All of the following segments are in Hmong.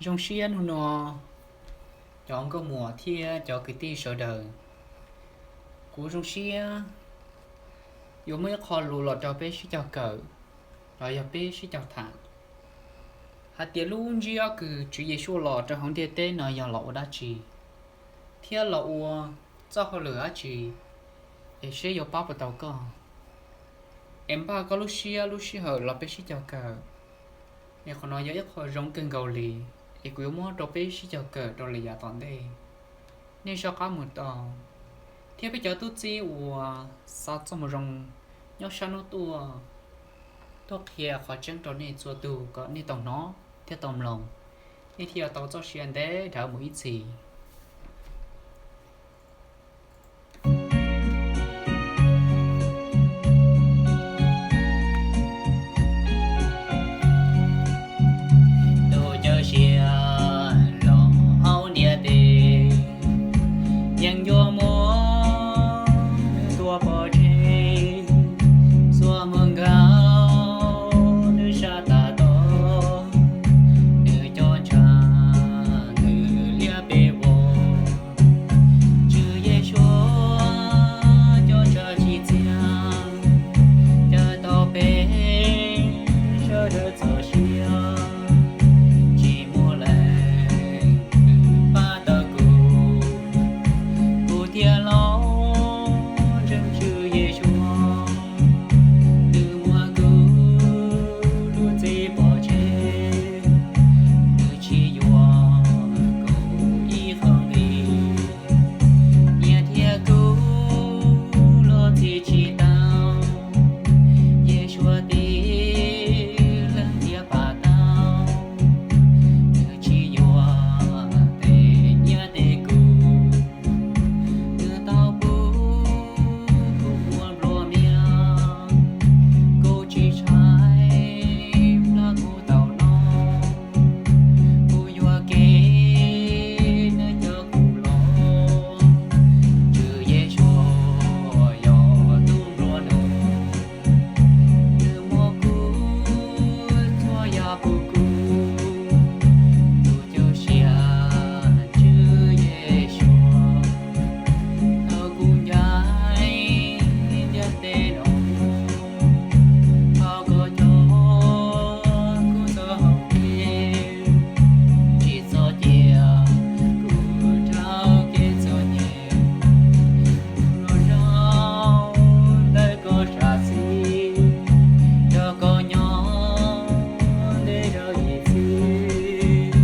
Zoo siab hnub no, cov nkauj muam thiab cov kwv tij sawv daws, kuv zoo siab yuav muaj ib qho lus los rau peb sib cog kawm, los yog peb sib cog tham hais tias lub ntsiab kws Tswv Yexus los rau hauv ntiaj teb no yog los ua dab tsi, thiab los ua txoj hauj lwm dab tsi, es seb yuav pab puas tau koj, es npaj koj lub siab lub sij hawm los peb sib cog kawm. Es qhov no yog ib qho zoo kawg nkaus li, es kuv yuav muab rau peb sib cog kawm rau lwm yav tom ntej. Nej soj qab mus tau, thiab peb cov tub txib uas xa txoj moo zoo nyob sab hnub tuaj, tuaj qhia qhov tseeb rau nej txhua tus kom nej tau hnov thiab tau mloog, nej thiaj tau txoj sia ntev dhawv mus ib txhis. Tus cawm siab los hauv ntiaj teb, yeej yuav muab nws tua pov tseg. Txhua hmo nkaus nws sab tas tod, nws cov ntshav nws liab pes vog. Tswv Yexus cov ntshav tsim txiaj, caw tau peb sawv daws txhawj siab. Tsis muaj leej twg pab tau kuv, kuv thiaj los ntseeg Tswv Yexus. Nws muab kuv lub txim pov tseg, nws tsis yuav kuv ib qho nqi. Nyiaj thiab kuv los txhim tsis tau, Yexus tib leeg thiaj pab tau. Nws tsis yuav tej nyiaj tej kub, nws tau pub kuv ua nplua mias. Kuv tsis ntshai, nrog kuv tau noj, kuv yuam kev nws coj kuv los. Tswv Yexus yog tus nplua nuj, nws muab kuv txhua yam pub kuv. Tus cawm siab Tswv Yexus, thaum kuv ncaim ntiaj teb no, thov koj coj kuv txoj hau kev, tsis txhob cia kuv raug kev txom nyem. Los zaum ntawm koj sam xis, nrog koj nyob ntev rau ib txhis.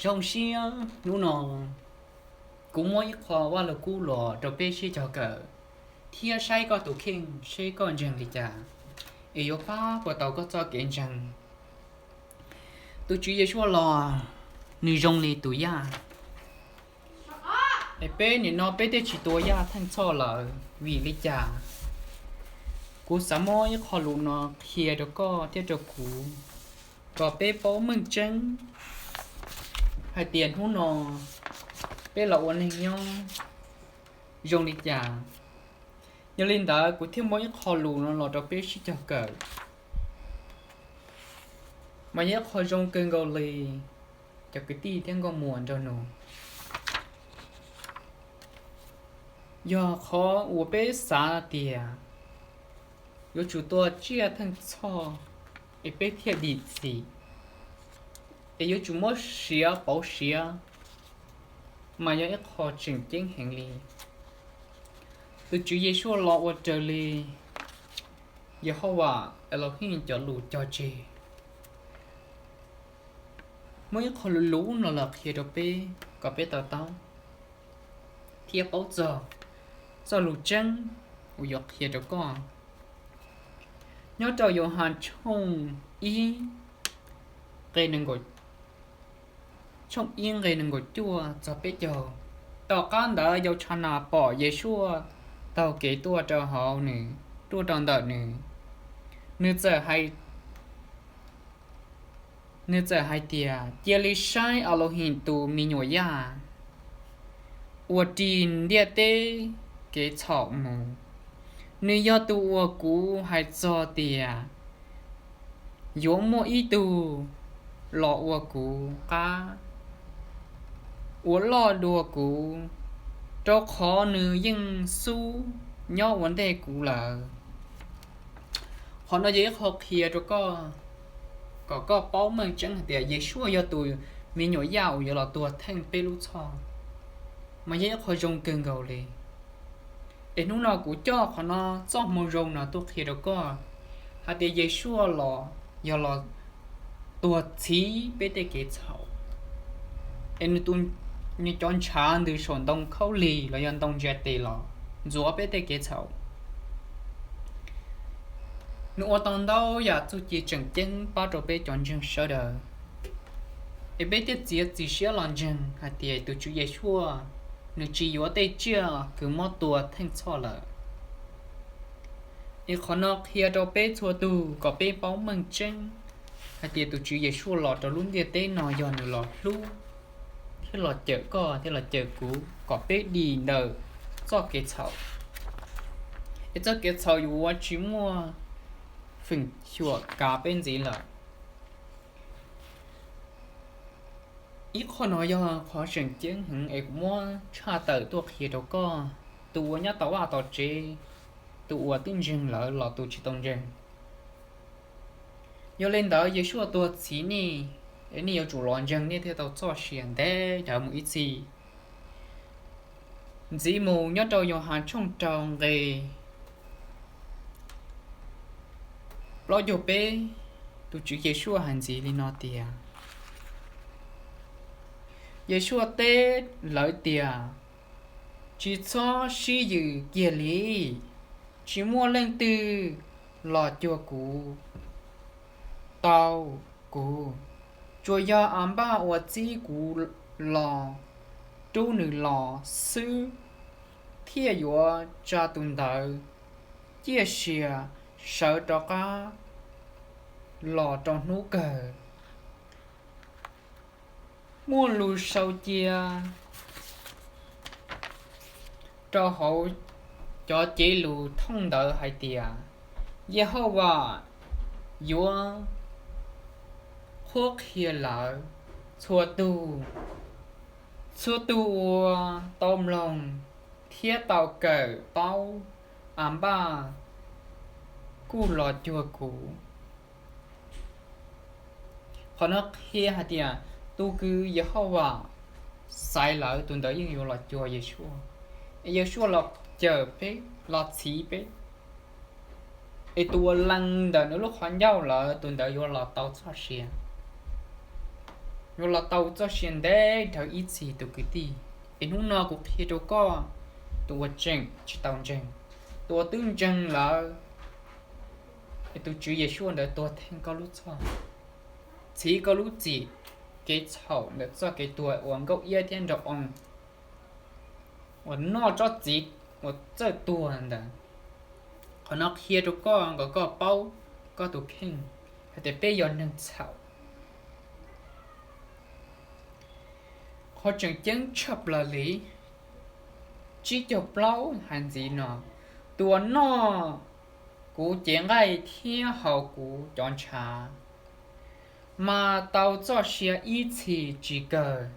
Zoo siab hnub no kuv muab ib qho Vaj Lug Kub los rau peb sib cog kawm, thiab saib koj tus kheej seb koj ntseeg li cas, es yuav pab puas tau koj txoj kev ntseeg. Tus Tswv Yexus los, nws zoo li tus yaj, es peb nim no peb thiaj tsis tua yaj theej txhoj lawm. Vim li cas? Kuv xav muab ib qho lus no qhia rau koj thiab rau kuv, kom peb paub meej tseeb hais tias hnub no peb los ua neeg nyob zoo li cas. Yog li ntawd kuv thiaj muab ib qho lus no los rau peb sib cog kawm, mas yog ib qho zoo kawg nkaus li, cov kwv tij thiab nkauj muam nraug nus. Yog qhov uas peb xav tias yuav tsum tua tsiaj theej txhoj es peb thiaj dim txim, es yuav tsum muab siav pauv siav, mas yog ib qho tseem ceeb heev li. Tus Tswv Yexus los ua raws li Yehauvas Elohim cov lus cog tseg. Muaj ib qho lus lus no los qhia rau peb kom peb to taub thiab paub txog txoj lus tseeb uas yuav qhia rau koj. Nyob rau Yauhas tshooj ib, nqe nees nkaum, tshooj ib nqe nees nkaum cuaj txog peb caug. Tom qab ntawd Yauhas pom Yesuas taug kev tuaj rau hauv nws, tuaj rau ntawm nws, nws txawm hais, nws txawm hais tias, Cia li saib Alohim tus me nyuam yaj, uas ris ntiaj teb kev txhaum mus. Nws yog tus uas kuv hais txog tias yuav muaj ib tug los ua kuv qab, ua loj dua kuv, rau qhov nws yeej xub nyob ua ntej kuv lawm. Qhov no yog ib qho qhia rau koj, kom koj paub meej tseeb hais tias Yesuas yog tus me nyuam yaj uas yuav los tuag theej peb lub txhoj, mas yog ib qho zoo kawg nkaus li. Es hnub no kuv coj qhov no, txoj moo zoo no tuaj qhia rau koj hais tias Yesuas los yog los tuag txhiv peb tej kev txhaum, es nws tus, nws cov ntshav ntws saum ntoo khaub lig los yog ntoo ntsia tes los ntxuav peb tej kev txhaum. Nws ua tau ntau yam txuj ci tseem ceeb pab rau peb cov ntseeg sawv daws, es peb thiaj txiav txim siab los ntseeg hais tias tus Tswv Yesuas nws tsis yuav tej tsiaj kws mob tua theej txhoj lawm. Es qhov no qhia rau peb txhua tug kom peb paub meej tseeb hais tias tus Tswv Yesuas los rau lub ntiaj teb no yog nws los hlub thiab los cawm koj thiab los cawm kuv kom peb dim ntawm txoj kev txhaum, es txoj kev txhaum yuav tsis muaj feem xyuam kav peb ntxiv lawm. Ib qho no yog qhov tseem ceeb heev es kuv muab tshaj tawm tuaj qhia rau koj, tus uas nyob tau vaj tau tsev, tus uas twb ntseeg lawm los tus tsis tau ntseeg. Yog li ntawd Yesuas tuag txhiv nej, es nej yuav tsum los ntseeg nej thiaj tau txoj sia ntev dhawv mus ib txhis. Ntxiv mus nyob rau Yauhas tshooj rau nqe plaub caug peb, tus Tswv Yesuas hais ntxiv li no tias, Yesuas teb lawv tias, tsis txhob sib yws kiag li, tsis muaj leej twg los cuag kuv, tau kuv, tsuas yog A npaj uas txib kuv los rub nws los xwb thiaj yuav tsa tus ntawd ciaj sia sawv rov qab los rau hnub kawg. Muaj lus sau cia rau hauv cov cev lus thooj ntawd hais tias, Yehauvas yuav qhuab qhia lawv, txhua tus, txhua tus uas tau mloog thiab tau kawm paub A npaj kuj los cuag kuv. Qhov no qhia hais tias tus kws Yehauvas xaiv lawv tus ntawd yeej yuav los cuag Yesuas, es Yesuas los cawm peb, los txhiv peb, es tus uas lees ntawm nws lub qhov ncauj lawm tus ntawd yuav los tau txoj sia, yuav los tau txoj sia ntev dhawv ib txhis tus kwv tij. Es hnub no kuv qhia rau koj, tus uas tseem tsis tau ntseeg, tus uas twb ntseeg lawm, es tus Tswv Yesuas ntawd tuag theej koj lub txhoj, txhiv koj lub txim kev txhaum ntawm txoj kev tuag uas Nkauj Iab thiab Nraug Oo uas noj tsob txiv uas txawj tuag ntawd. Qhov no qhia rau koj kom koj paub koj tus kheej hais tias peb yog neeg txhaum. Qhov tseem ceeb tshaj plaws li, tsib caug plaub hais ntxiv no, tus uas noj kuv cev nqaij thiab haus kuv cov ntshav mas tau txoj sia ib txhis tsis kawg,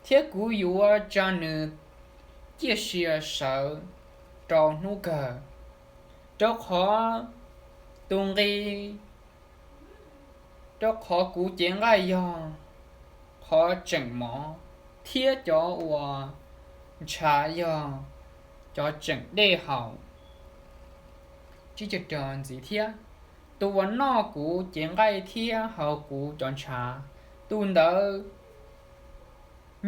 thiab kuv yuav tsa nws ciaj sia sawv rau hnub kawg. Rau qhov tus nqi, rau qhov kuv cev nqaij yog qhov tseem mov, thiab cov uas ntshav yog cov tseem dej haus. Ntxiv thiab, tus uas noj kuv cev nqaij thiab haus kuv cov ntshav, tus ntawd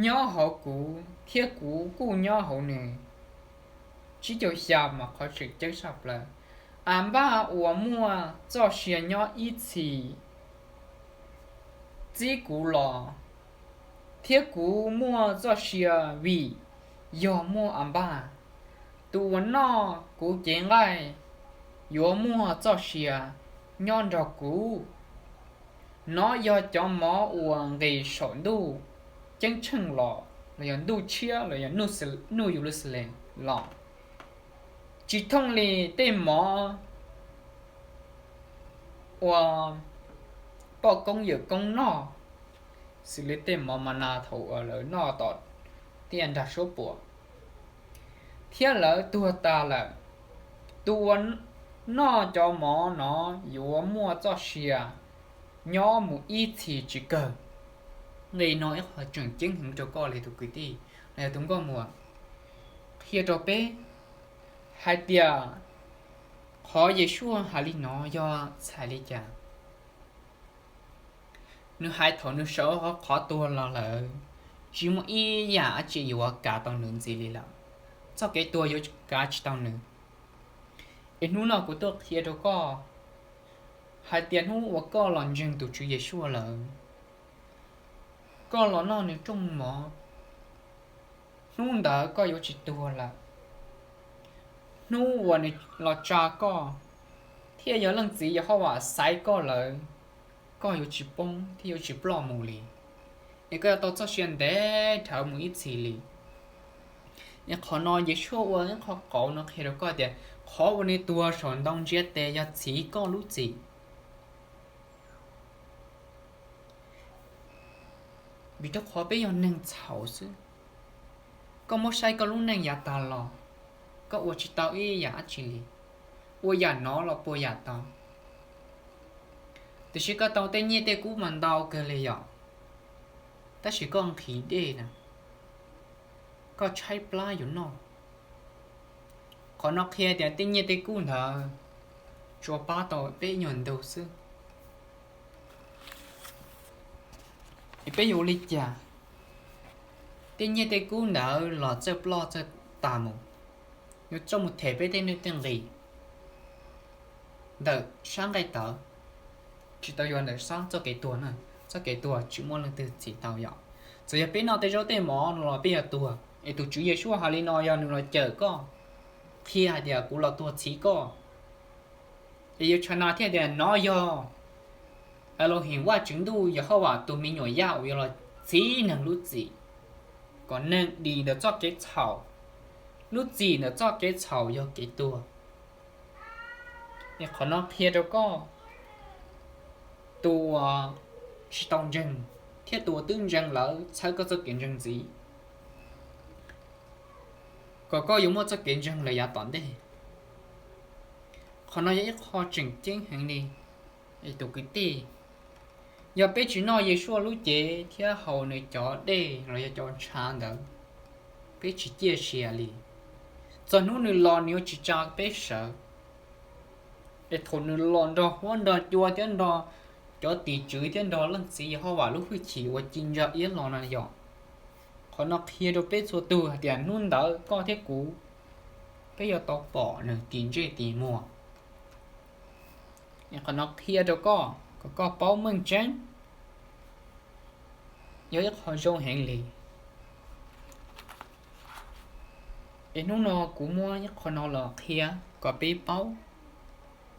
nyob hauv kuv thiab kuv kuj nyob hauv nws. Tsib caug xya mas qhov tseem ceeb tshaj plaws, A npaj uas muaj txoj sia nyob ib txhis txib kuv los, thiab kuv muaj txoj sia vim yog muaj A npaj. Tus uas noj kuv cev nqaij yuav muaj txoj sia nyob nrog kuv. Nov yog cov mov uas nqis saum ntuj ceeb tsheej los, los yog ntuj tshiab, los yog Nuj Yeluxalees los, tsis thooj li tej mov uas poj koob yawm koob noj. xws li tej mov ma nas thaum uas lawv noj tom tiaj nrag suab puam, thiab lawv tuag tas lawm. Tus uas noj cov mov no yuav muaj txoj sia nyob mus ib txhis tsis kawg. Nqe no ib qho tseem ceeb heev rau koj li tus kwv tij los yog tus nkauj muam, qhia rau peb hais tias qhov Yeshua hais li no yog txhais li cas. Nws hais thaum nws sawv hauv qhov tuag los lawm, tsis muaj ib yam dab tsi yuav kav tau nws ntxiv li lawm. Txoj kev tuag yuav kav tsis tau nws. Es hnub no kuv tuaj qhia rau koj hais tias hnub uas koj los ntseeg tus Tswv Yeshua lawm, koj los noj nws rooj mov, hnub ntawd koj yuav tsis tuag lawm. Hnub uas nws los tsa koj, thiaj yog leej txiv Yehauvas xaiv koj lawm, koj yuav tsis poob thiab yuav tsis ploj mus li, es koj yuav tau txoj sia ntev dhawv mus ib txhis li. Es qhov no Yeshua ua ib qho qauv no qhia rau koj tias qhov uas nws tuag saum ntoo ntsiab tes yog txhiv koj lub txim. Vim rau qhov peb yog neeg txhaum xwb. Koj muab saib koj lub neej yav tag los, koj ua tsis tau ib yam dab tsi li, ua yam no los puas yam tau. Tiam sis koj tau tej nyiaj tej kub mas ntau kawg li yom, tab sis koj nqhis dej na, koj tshaib plab yuav noj. Qhov no qhia tias tej nyiaj tej kub ntawd tsuas pab tau peb nyuag ntu xwb. Es peb yuav ua li cas tej nyiaj tej kub ntawd los txawj ploj txawj tas mus? Yuav tsum mus them peb tej nuj tej nqis ntawm sab nqaij tawv, tsis tau yuav ntawm sab txoj kev tuag na. Txoj kev tuag tsis muaj leej twg txhiv tau yom. Txawm yog peb noj tej zaub tej mov no los peb yuav tuag, es tus Tswv Yeshua hais li no yog nws los cawm koj, qhia hais tias kuv los tuag txhiv koj. Es yawg Tshana thiaj tias nov yog Elohim Vajtswv ntuj Yehauvas tus me nyuam yaj uas yuav los txhiv neeg lub txim, kom neeg dim ntawm txoj kev txhaum, lub txim ntawm txoj kev txhaum yog kev tuag. Es qhov no qhia rau koj, tus uas tsis tau ntseeg thiab tus uas twb ntseeg lawm, txhawb koj txoj kev ntseeg ntxiv, kom koj yuav muaj txoj kev ntseeg lawm yav tom ntej. Qhov no yog ib qho tseem ceeb heev li, tus kwv tij. Yog peb tsis noj Yeshua lub cev thiab haus nws cov dej los yog cov ntshav ntawd, peb tsis ciaj sia li. Txog hnub nws los nws yuav tsis tsa peb sawv. Es thaum nws los nrog huab nrog cua thiab nrog cov tim tswv thiab nrog leej txiv Yehauvas lub hwj chim uas ci ntsa iab los no yom. Qhov no qhia rau peb txhua tus hais tias hnub ntawd koj thiab kuv, peb yuav tau pom nws tim ntsej tim muag. Es qhov no qhia rau koj kom koj paub meej tseeb, yog ib qho zoo heev li. Es hnub no kuv muab ib qho no los qhia kom peb paub,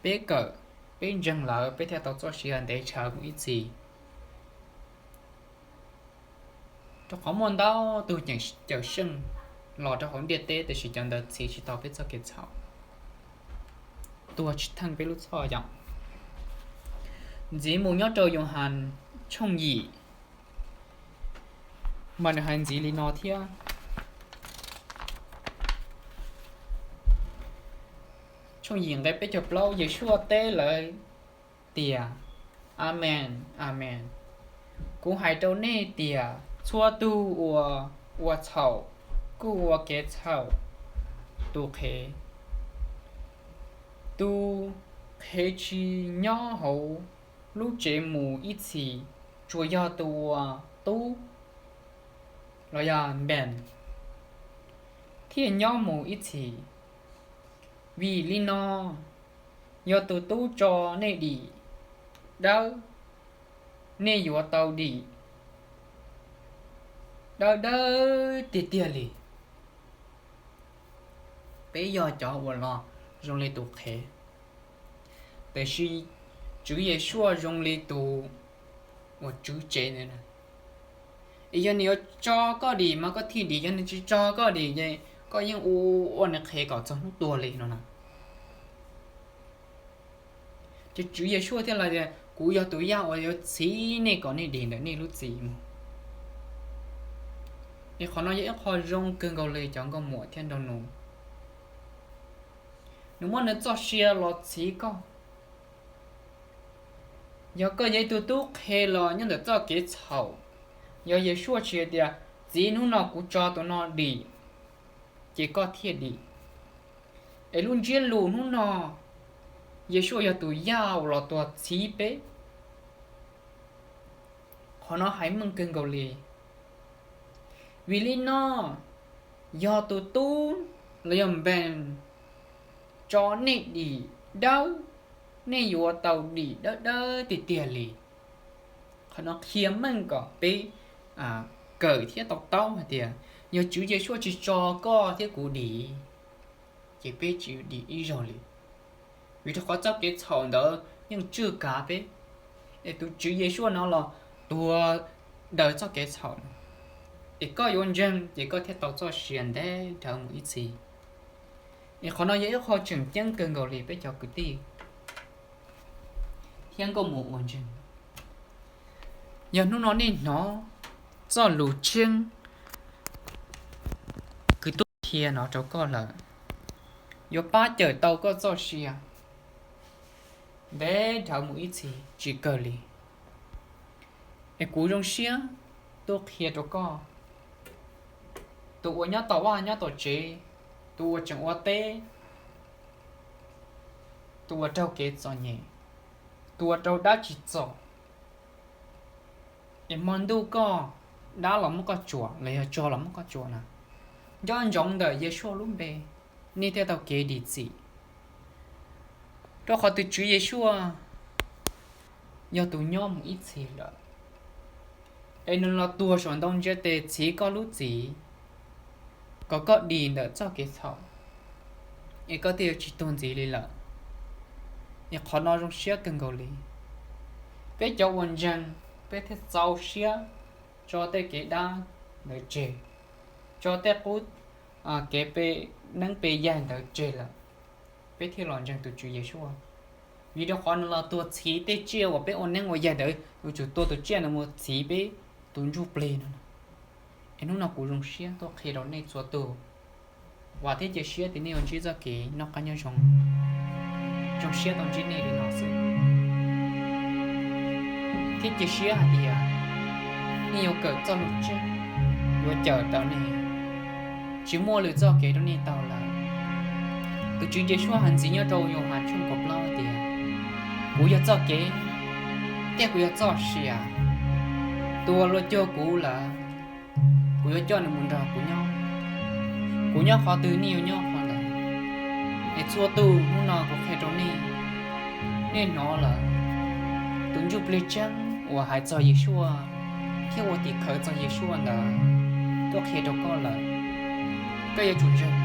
peb kawm, peb ntseeg lawm peb thiaj tau txoj sia ntev tshav mus ib txhis. Rau qhov muaj ntau tug cawm seej los rau hauv ntiaj teb tiam sis cov ntawd txhiv tsis tau peb txoj kev txhaum, tuag tsis theej peb lub txhoj yom. Ntxiv mus nyob rau Yauhas tshooj yim, mas nws hais ntxiv li no thiab. Tshooj yim nqe peb caug plaub, Yeshua teb lawv tias, Amees, amees, kuv hais rau nej tias txhua tug uas ua txhaum kuj ua kev txhaum tus qhev. Tus qhev tsis nyob hauv lub tsev mus ib txhis, tsuas yog tus uas tub los yog npees thiaj nyob mus ib txhis. Vim li no, yog tus tub tso nej dim dawb, nej yuav tau dim dawb dawb tiag tiag li. Peb yog cov uas los zoo li tus qhev, tiam sis Tswv Yeshua zoo li tus uas tswv tsev ntawd. Es yog nws yuav tso koj dim mas koj thiaj dim, yog nws tsis tso koj dim ces koj yeej ua ua nws qhev kom txog hnub tuag li no na. Ces Tswv Yeshua thiaj li tias, kuv yog tus yaj uas yuav txhiv nej kom nej dim ntawm nej lub txim mus. Es qhov no yog ib qho zoo kawg nkaus li cov nkauj muam thiab nraug nus. Nws muab nws txoj sia los txhiv koj. Yog koj yog ib tug tub qhe los nyob ntawm txoj kev txhaum, yog Yesuas tsis hais tias, txiv, hnub no kuv tso tus no dim, ces koj thiaj dim. Es lub ntsiab lus hnub no, Yesuas yog tus yaj uas los tuag txhiv peb. Qhov no hais meej kawg nkaus li. Vim li no, yog tus tub los yog npees tso nej dim dawb, nej yuav tau dim dawb dawb tiag tiag li. Qhov no qhia meej kom peb kawm thiab to taub hais tias, yog Tswv Yesuas tsis tso koj thiab kuv dim, ces peb tsis dim ib zaug li. Vim rau qhov txoj kev txhaum ntawd yeej tswj kav peb, es tus Tswv Yesuas no los tuag daws txoj kev txhaum, es koj yuav ntseeg ces koj thiaj tau txoj sia ntev dhawv mus ib txhis. Es qhov no yog ib qho tseem ceeb kawg nkaus li peb cov kwv tij thiab nkauj muam uas ntseeg. Yog hnub no nej hnov txoj lus tshiab kwv tij qhia no rau koj lawm, yuav pab cawm tau koj txoj sia ntev dhawv mus ib txhis tsis kawg li. Es kuv zoo siab tuaj qhia rau koj, tus uas nyob tom vaj nyob tom tsev, tus uas tseem ua teb, tus uas raug kev txom nyem, tus uas raug dab tsis txom, es hmo ntuj koj dab los muab koj tsuam los yog tsog los muab koj tsuam na, nco ntsoov ntawm Yesuas lub npe, nej thiaj tau kev dim txim. Rau qhov tus Tswv Yesuas yog tus nyob mus ib txhis lawm, es nws los tuag saum ntoo ntiaj teb txhiv koj lub txim, kom koj dim ntawm txoj kev txhaum, es koj thiaj yuav tsis tuag ntxiv li lawm. Es qhov no zoo siab kawg nkaus li. Peb cov uas ntseeg, peb thiaj txaus siab tso tej kev dab ntawd tseg, tso tej qub kev pe neeb pe yaig ntawd tseg lawm, peb thiaj los ntseeg tus Tswv Yesuas. Vim rau qhov nws los tuag txhiv tej tsiaj uas peb ua neeb ua yaig ntawd, yuav tsum tua tus tsiaj ntawd mus txhiv peb tus ntsuj plig no. Es hnub no kuv zoo siab tuaj qhia rau nej txhua tus, vam thiab cia siab tias nej yuav ntsib txoj kev noj qab nyob zoo. Zoo siab tau ntsib nej li no xwb, thiab cia siab hais tias nej yuav kawm txoj lus tshiab, yuav cawm tau nej, tsis muaj lwm txoj kev rau nej tau lawm. Tus Tswv Yesuas hais ntxiv nyob rau Yauhas tshooj kaum plaub tias, kuv yog txoj kev, thiab kuv yog txoj sia, tus uas los cuag kuv lawm, kuv yuav coj nws mus nrog kuv nyob. Kuv nyob qhov twg nej yuav nyob qhov ntawd. Es txhua tus hnub no kuv qhia rau nej, nej hnov lawm, tus ntsuj plig tseeb uas hais txog Yesuas thiab ua tim khawv txog Yesuas ntawd tuaj qhia rau koj lawm. Koj yuav tsum ntseeg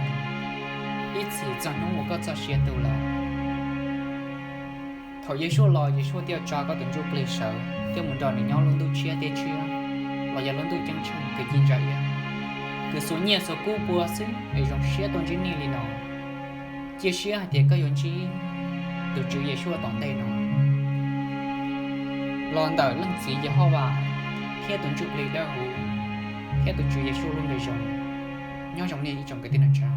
ib txhis txog hnub uas koj txoj sia tu lawm. Thaum Yesuas los, Yesuas thiaj tso koj tus ntsuj plig sawv thiab mus nrog nws nyob lub ntuj tshiab teb tshiab, los yog lub ntuj ceeb tsheej kwv tij ntsa iab, kws xuas nyiaj xuas kub pua xwb es zoo siab tuaj ntsib nej li no. Cia siab hais tias koj yuav ntsib tus Tswv Yesuas tom ntej no los ntawm Leej Txiv Yehauvas thiab tus Ntsuj Plig Dawb Huv thiab tus Tswv Yesuas lub npe zoo. Nyob zoo nej ib tsoom kwv tij neej tsa.